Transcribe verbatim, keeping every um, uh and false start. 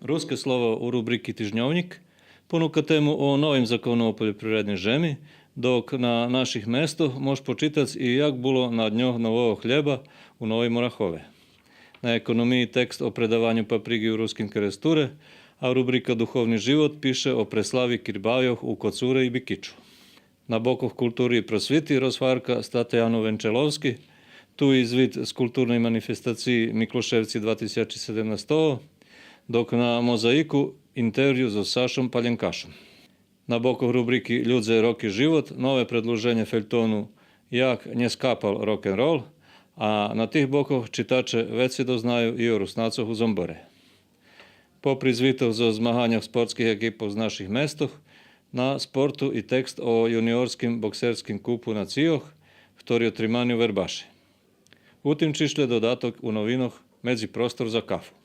Руске слово у рубрики Тижньовнїк понука тему о новим закону о польопривредней жеми, док на Наших местох мож почитац и як було на Дньох нового хлєба у Новим Орахове. На Економиї текст о предаваню паприґи у Руским Керестуре, а рубрика Духовни живот пише о преслави кирбайох у Коцуре и Бикичу. На бокох Култури и просвити розгварка з Татяну Венчеловски, ту и звит з културней манифестациї Миклошевци два тисячи седемнастого, док на Мозаїку интервю зоз Сашом Палєнкашом. На бокох рубрики Людзе, роки, живот нове предлуженє фельтону Як нє скапал рокенрол, а на тих бокох читаче вецей дознаю и о Руснацох у Зомборе. Попри звитох зоз змаганьох спортских екипох з Наших местох, на Спорту и текст о юниорским боксерским купу нацийох, хтори отримани у Вербаше. У тим чишлє додаток у новинох Медзи простор за кафу.